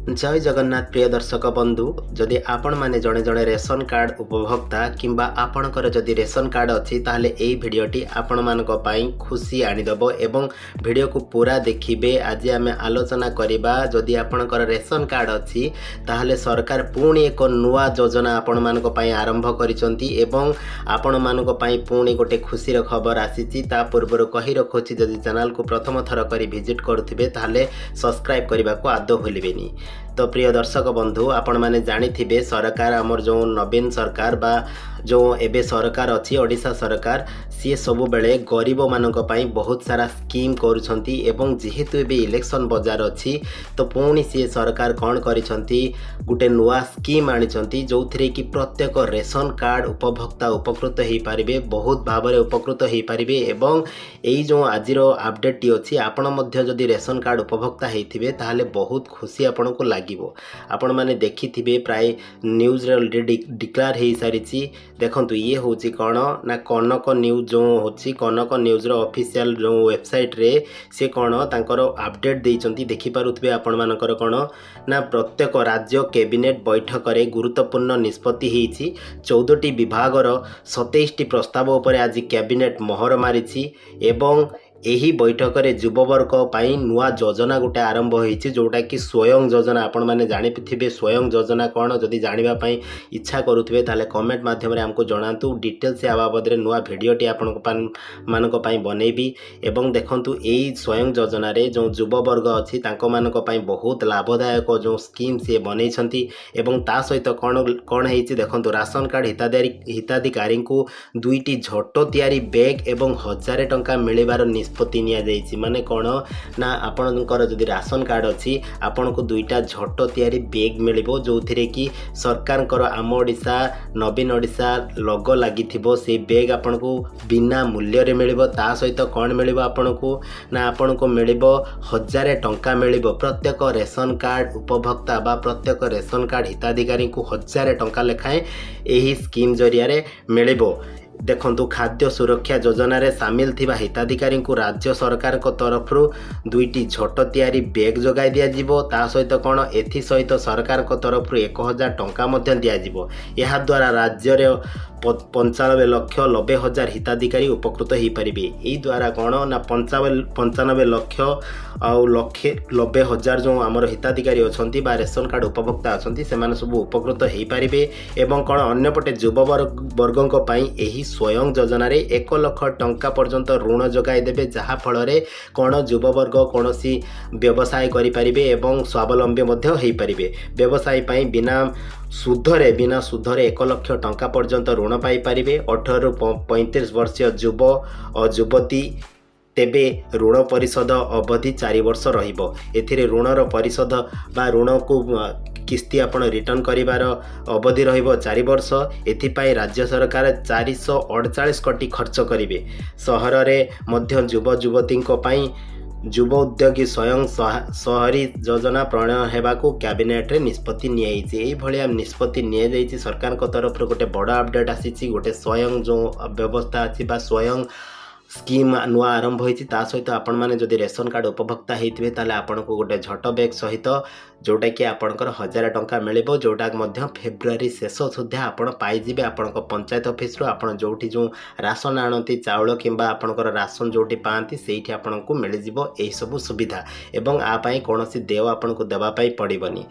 ଜୟ ଜଗନ୍ନାଥ ପ୍ରିୟ ଦର୍ଶକ ବନ୍ଧୁ। ଯଦି ଆପଣମାନେ ଜଣେ ଜଣେ ରେସନ କାର୍ଡ଼ ଉପଭୋକ୍ତା କିମ୍ବା ଆପଣଙ୍କର ଯଦି ରେସନ କାର୍ଡ଼ ଅଛି, ତାହେଲେ ଏଇ ଭିଡ଼ିଓଟି ଆପଣମାନଙ୍କ ପାଇଁ ଖୁସି ଆଣିଦେବ ଏବଂ ଭିଡ଼ିଓକୁ ପୁରା ଦେଖିବେ। ଆଜି ଆମେ ଆଲୋଚନା କରିବା, ଯଦି ଆପଣଙ୍କର ରେସନ କାର୍ଡ଼ ଅଛି, ତାହେଲେ ସରକାର ପୁଣି ଏକ ନୂଆ ଯୋଜନା ଆପଣମାନଙ୍କ ପାଇଁ ଆରମ୍ଭ କରିଛନ୍ତି ଏବଂ ଆପଣମାନଙ୍କ ପାଇଁ ପୁଣି ଗୋଟେ ଖୁସିର ଖବର ଆସିଛି। ତା ପୂର୍ବରୁ କହି ରଖୁଛି, ଯଦି ଚ୍ୟାନେଲକୁ ପ୍ରଥମ ଥର କରି ଭିଜିଟ୍ କରୁଥିବେ, ତାହେଲେ ସବସ୍କ୍ରାଇବ୍ କରିବାକୁ ଆଦୌ ଭୁଲିବେନି। ତ ପ୍ରିୟ ଦର୍ଶକ ବନ୍ଧୁ, ଆପଣମାନେ ଜାଣିଥିବେ, ସରକାର ଆମର ଯେଉଁ ନବୀନ ସରକାର ବା ଯେଉଁ ଏବେ ସରକାର ଅଛି, ଓଡ଼ିଶା ସରକାର, ସିଏ ସବୁବେଳେ ଗରିବମାନଙ୍କ ପାଇଁ ବହୁତ ସାରା ସ୍କିମ୍ କରୁଛନ୍ତି ଏବଂ ଯେହେତୁ ଏବେ ଇଲେକ୍ସନ୍ ବଜାର ଅଛି, ତ ପୁଣି ସିଏ ସରକାର କ'ଣ କରିଛନ୍ତି? ଗୋଟେ ନୂଆ ସ୍କିମ୍ ଆଣିଛନ୍ତି, ଯେଉଁଥିରେ କି ପ୍ରତ୍ୟେକ ରେସନ କାର୍ଡ଼ ଉପଭୋକ୍ତା ଉପକୃତ ହେଇପାରିବେ, ବହୁତ ଭାବରେ ଉପକୃତ ହେଇପାରିବେ। ଏବଂ ଏଇ ଯେଉଁ ଆଜିର ଅପଡ଼େଟ୍ଟି ଅଛି, ଆପଣ ମଧ୍ୟ ଯଦି ରେସନ କାର୍ଡ଼ ଉପଭୋକ୍ତା ହେଇଥିବେ, ତାହେଲେ ବହୁତ ଖୁସି ଆପଣଙ୍କୁ ଲାଗିବ। ଆପଣମାନେ ଦେଖିଥିବେ, ପ୍ରାୟ ନ୍ୟୁଜ୍ରେ ଅଲରେଡ଼ି ଡିକ୍ଲାର ହେଇସାରିଛି। ଦେଖନ୍ତୁ, ଇଏ ହେଉଛି କ'ଣ ନା କନକ ନ୍ୟୁଜ୍ ଯେଉଁ ହେଉଛି, କନକ ନ୍ୟୁଜ୍ର ଅଫିସିଆଲ ଯେଉଁ ୱେବସାଇଟ୍ରେ ସେ କ'ଣ ତାଙ୍କର ଅପଡ଼େଟ୍ ଦେଇଛନ୍ତି। ଦେଖିପାରୁଥିବେ ଆପଣମାନଙ୍କର କ'ଣ ନା ପ୍ରତ୍ୟେକ ରାଜ୍ୟ କ୍ୟାବିନେଟ୍ ବୈଠକରେ ଗୁରୁତ୍ୱପୂର୍ଣ୍ଣ ନିଷ୍ପତ୍ତି ହେଇଛି। 14ଟି ବିଭାଗର 27ଟି ପ୍ରସ୍ତାବ ଉପରେ ଆଜି କ୍ୟାବିନେଟ୍ ମୋହର ମାରିଛି ଏବଂ ଏହି ବୈଠକରେ ଯୁବବର୍ଗ ପାଇଁ ନୂଆ ଯୋଜନା ଗୋଟେ ଆରମ୍ଭ ହୋଇଛି, ଯେଉଁଟାକି ସ୍ୱୟଂ ଯୋଜନା। ଆପଣମାନେ ଜାଣିଥିବେ ସ୍ୱୟଂ ଯୋଜନା କ'ଣ। ଯଦି ଜାଣିବା ପାଇଁ ଇଚ୍ଛା କରୁଥିବେ, ତାହେଲେ କମେଣ୍ଟ ମାଧ୍ୟମରେ ଆମକୁ ଜଣାନ୍ତୁ। ଡିଟେଲ୍ସ ୟା ବାବଦରେ ନୂଆ ଭିଡ଼ିଓଟି ଆପଣଙ୍କ ମାନଙ୍କ ପାଇଁ ବନେଇବି। ଏବଂ ଦେଖନ୍ତୁ, ଏଇ ସ୍ୱୟଂ ଯୋଜନାରେ ଯେଉଁ ଯୁବବର୍ଗ ଅଛି, ତାଙ୍କମାନଙ୍କ ପାଇଁ ବହୁତ ଲାଭଦାୟକ ଯେଉଁ ସ୍କିମ୍ ସିଏ ବନେଇଛନ୍ତି। ଏବଂ ତା ସହିତ କ'ଣ କ'ଣ ହେଇଛି ଦେଖନ୍ତୁ। ରାସନ କାର୍ଡ଼ ହିତାଧିକାରୀଙ୍କୁ ଦୁଇଟି ଝୋଟ ତିଆରି ବ୍ୟାଗ୍ ଏବଂ 1000 ଟଙ୍କା ମିଳିବାର ନିଷ୍ପତ୍ତି ନିଆଯାଇଛି। ମାନେ କ'ଣ ନା ଆପଣଙ୍କର ଯଦି ରାସନ କାର୍ଡ଼ ଅଛି, ଆପଣଙ୍କୁ ଦୁଇଟା ଝୋଟ ତିଆରି ବ୍ୟାଗ୍ ମିଳିବ, ଯେଉଁଥିରେ କି ସରକାରଙ୍କର ଆମ ଓଡ଼ିଶା, ନବୀନ ଓଡ଼ିଶା ଲୋଗୋ ଲାଗିଥିବ। ସେଇ ବ୍ୟାଗ୍ ଆପଣଙ୍କୁ ବିନା ମୂଲ୍ୟରେ ମିଳିବ। ତା ସହିତ କ'ଣ ମିଳିବ ଆପଣଙ୍କୁ ନା ଆପଣଙ୍କୁ ମିଳିବ 1000 ଟଙ୍କା ମିଳିବ। ପ୍ରତ୍ୟେକ ରେସନ କାର୍ଡ଼ ଉପଭୋକ୍ତା ବା ପ୍ରତ୍ୟେକ ରେସନ କାର୍ଡ଼ ହିତାଧିକାରୀଙ୍କୁ 1000 ଟଙ୍କା ଲେଖାଏଁ ଏହି ସ୍କିମ୍ ଜରିଆରେ ମିଳିବ। ଦେଖନ୍ତୁ, ଖାଦ୍ୟ ସୁରକ୍ଷା ଯୋଜନାରେ ସାମିଲ ଥିବା ହିତାଧିକାରୀଙ୍କୁ ରାଜ୍ୟ ସରକାରଙ୍କ ତରଫରୁ ଦୁଇଟି ଝୋଟ ତିଆରି ବ୍ୟାଗ୍ ଯୋଗାଇ ଦିଆଯିବ। ତା ସହିତ କ'ଣ, ଏଥିସହିତ ସରକାରଙ୍କ ତରଫରୁ 1000 ଟଙ୍କା ମଧ୍ୟ ଦିଆଯିବ। ଏହାଦ୍ୱାରା ରାଜ୍ୟରେ 95,90,000 ହିତାଧିକାରୀ ଉପକୃତ ହୋଇପାରିବେ। ଏଇ ଦ୍ୱାରା କ'ଣ ନା 95 ଲକ୍ଷ ଆଉ ଲକ୍ଷେ 90 ହଜାର ଯେଉଁ ଆମର ହିତାଧିକାରୀ ଅଛନ୍ତି ବା ରେସନ କାର୍ଡ଼ ଉପଭୋକ୍ତା ଅଛନ୍ତି, ସେମାନେ ସବୁ ଉପକୃତ ହୋଇପାରିବେ। ଏବଂ କ'ଣ, ଅନ୍ୟପଟେ ଯୁବ ବର୍ଗଙ୍କ ପାଇଁ ଏହି ସ୍ୱୟଂ ଯୋଜନାରେ 1 ଲକ୍ଷ ଟଙ୍କା ପର୍ଯ୍ୟନ୍ତ ଋଣ ଯୋଗାଇ ଦେବେ, ଯାହାଫଳରେ କ'ଣ ଯୁବବର୍ଗ କୌଣସି ବ୍ୟବସାୟ କରିପାରିବେ ଏବଂ ସ୍ୱାବଲମ୍ବୀ ମଧ୍ୟ ହୋଇପାରିବେ। ବ୍ୟବସାୟ ପାଇଁ ବିନା ସୁଧରେ 1 ଲକ୍ଷ ଟଙ୍କା ପର୍ଯ୍ୟନ୍ତ ଋଣ ପାଇପାରିବେ 18ରୁ 35 ବର୍ଷୀୟ ଯୁବ ଓ ଯୁବତୀ। ତେବେ ଋଣ ପରିଶୋଧ ଅବଧି 4 ବର୍ଷ ରହିବ। ଏଥିରେ ଋଣର ପରିଶୋଧ ବା ଋଣକୁ କିସ୍ତି ଆପଣ ରିଟର୍ଣ୍ଣ କରିବାର ଅବଧି ରହିବ 4 ବର୍ଷ। ଏଥିପାଇଁ ରାଜ୍ୟ ସରକାର 448 କୋଟି ଖର୍ଚ୍ଚ କରିବେ। ସହରରେ ମଧ୍ୟ ଯୁବ ଯୁବତୀଙ୍କ ପାଇଁ ଯୁବ ଉଦ୍ୟୋଗୀ ସ୍ୱୟଂ ସହରୀ ଯୋଜନା ପ୍ରଣୟନ ହେବାକୁ କ୍ୟାବିନେଟରେ ନିଷ୍ପତ୍ତି ନିଆଯାଇଛି। ଏଇଭଳିଆ ନିଷ୍ପତ୍ତି ନିଆଯାଇଛି। ସରକାରଙ୍କ ତରଫରୁ ଗୋଟେ ବଡ଼ ଅପଡ଼େଟ୍ ଆସିଛି। ଗୋଟେ ସ୍ୱୟଂ ଯେଉଁ ବ୍ୟବସ୍ଥା ଅଛି ବା ସ୍ୱୟଂ ସ୍କିମ୍ ନୂଆ ଆରମ୍ଭ ହୋଇଛି। ତା ସହିତ ଆପଣମାନେ ଯଦି ରେସନ କାର୍ଡ଼ ଉପଭୋକ୍ତା ହେଇଥିବେ, ତାହେଲେ ଆପଣଙ୍କୁ ଗୋଟେ ଝୋଟ ବ୍ୟାଗ୍ ସହିତ ଯେଉଁଟାକି ଆପଣଙ୍କର 1000 ଟଙ୍କା ମିଳିବ, ଯେଉଁଟା ମଧ୍ୟ ଫେବୃଆରୀ ଶେଷ ସୁଦ୍ଧା ଆପଣ ପାଇଯିବେ ଆପଣଙ୍କ ପଞ୍ଚାୟତ ଅଫିସରୁ। ଆପଣ ଯେଉଁଠି ଯେଉଁ ରାସନ ଆଣନ୍ତି, ଚାଉଳ କିମ୍ବା ଆପଣଙ୍କର ରାସନ ଯେଉଁଠି ପାଆନ୍ତି, ସେଇଠି ଆପଣଙ୍କୁ ମିଳିଯିବ ଏହିସବୁ ସୁବିଧା ଏବଂ ଆ ପାଇଁ କୌଣସି ଦେୟ ଆପଣଙ୍କୁ ଦେବା ପାଇଁ ପଡ଼ିବନି।